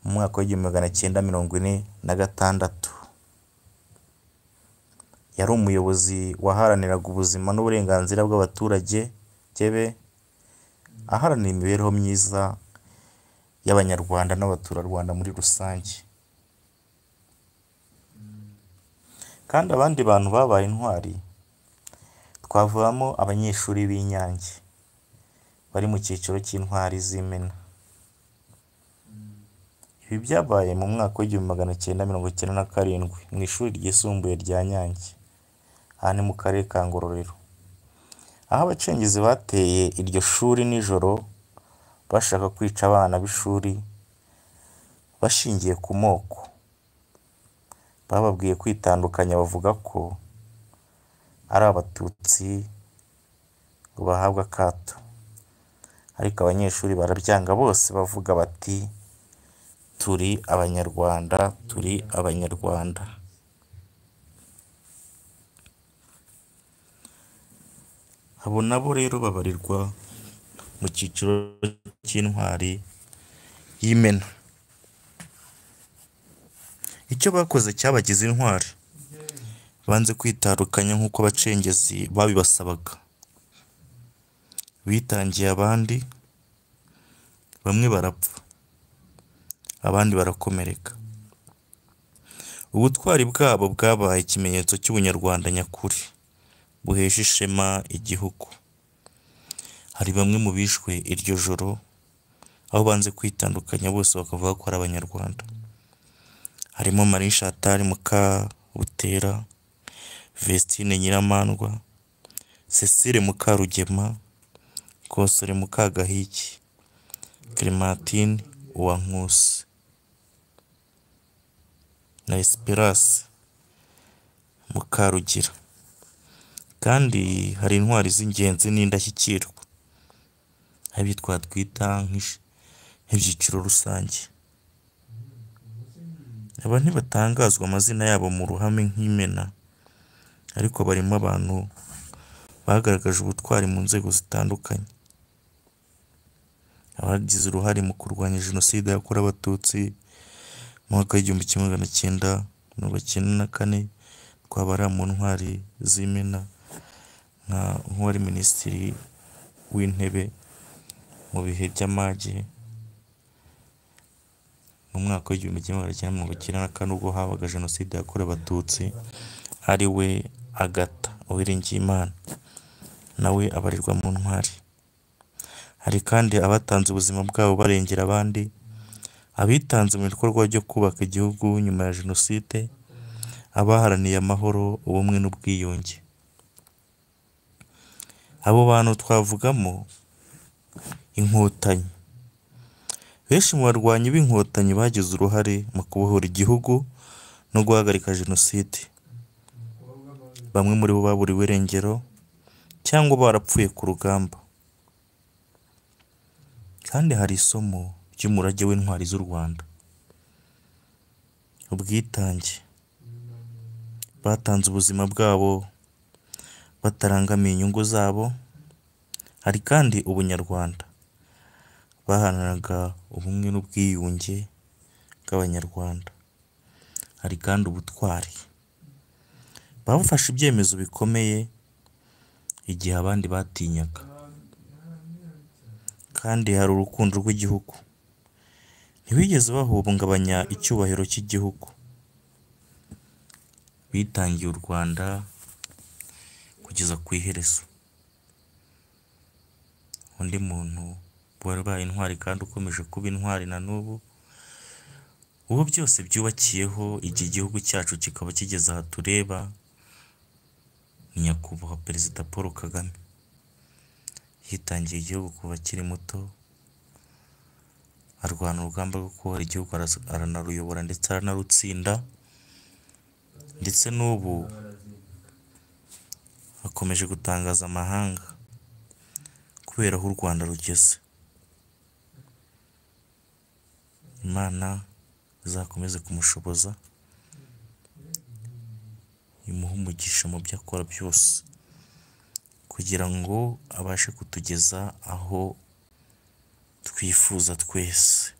mu mwaka w'1946. Yari umuyobozi waharaniraga ubuzima n'uburenganzira bw'abaturage be, aharanira imibereho myiza y'Abanyarwanda n'abaturarwanda muri rusange. Kandi abandi bantu babaye intwari twavugamo abanyeshuri b'Inyange bari mu cyiciro cy'intwari z'Imena. Ibi byabaye mu mwaka w'1997 mu ishuri ryisumbuye rya Nyange, aha ni mu karere ka Ngororero, aho abacengezi bateye iryo shuri nijoro bashaka kwica abana b'ishuri bashingiye ku moko. Bababwiye kwitandukanya bavuga ko ari Abatutsi ngo bahabwe akato, ariko abanyeshuri barabyanga bose bavuga bati turi Abanyarwanda, turi Abanyarwanda. Abo nabo rero babarirwa mu cyiciro cy'intwari y'Imena. Icyo bakoze cyabagize intwari, banze kwitandukanya nk'uko abacengezi babibasabaga. Bitangiye abandi, bamwe barapfa, abandi barakomereka. Ubutwari bwabo bwabaye ikimenyetso cy'ubunyarwanda nyakuri, buhesha ishema igihugu. Hari bamwe mu bishwe iryo joro, aho banze kwitandukanya bose bakavuga ko ari Abanyarwanda. Harimo Marie Chantal Mukabutera, Vestine Nyiramandwa, Cecile Mukarugema, Konsole Mukagahigi, Clementine Uwankusi na Esperance Mukarugira. Kandi hari intwari z'ingenzi n'indashyikirwa, aribyo twatwita nk'ibyiciro rusange. Aba ntibatangazwa amazina yabo mu ruhame nk'Imena, ariko barimo abantu bagaragaje ubutwari mu nzego zitandukanye. Abagize uruhare mu kurwanya Jenoside yakorewe Abatutsi mu mwaka w'1994, twabara mu ntwari z'Imena nk'uwari Minisitiri w'Intebe mu bihe by'amage mu mwaka w'1994 ubwo habaga Jenoside yakorewe Abatutsi, ari we Agatha Uwiringiyimana, nawe abarirwa mu ntwari. Hari kandi abatanze ubuzima bwabo barengera abandi, abitanze mu bikorwa byo kubaka igihugu nyuma ya Jenoside, abaharaniye amahoro, ubumwe n'ubwiyunge. Abo bantu twavugamo Inkotanyi. Benshi mu barwanyi b'Inkotanyi bagize uruhare mu kubohora igihugu no guhagarika Jenoside. Bamwe muri bo baburiwe irengero cyangwa barapfuye ku rugamba. Kandi hari isomo ry'umurage w'intwari z'u Rwanda. Ubwitange. Batanze ubuzima bwabo batarangamiye inyungu zabo. Hari kandi ubunyarwanda. Baharaniraga ubumwe n'ubwiyunge bw'Abanyarwanda. Hari kandi ubutwari. Bafashe ibyemezo bikomeye igihe abandi batinyaga. Kandi hari urukundo rw'igihugu. Ntibigeze bahungabanya icyubahiro cy'igihugu. Bitangiye u Rwanda kugeza ku iherezo. Undi muntu wabaye intwari kandi ukomeje kuba intwari na n'ubu, ubu byose byubakiyeho igihe igihugu cyacu kikaba kigeze aha tureba, ni Nyakubahwa Perezida Paul Kagame. Yitangiye igihugu kuva akiri muto, arwana urugamba rwo kubohora igihugu, aranaruyobora ndetse aranarutsinda, ndetse n'ubu akomeje gutangaza amahanga kubera aho u Rwanda rugeze. Imana izakomeze kumushoboza, imuhe umugisha mu byo akora byose, kugira ngo abashe kutugeza aho twifuza twese.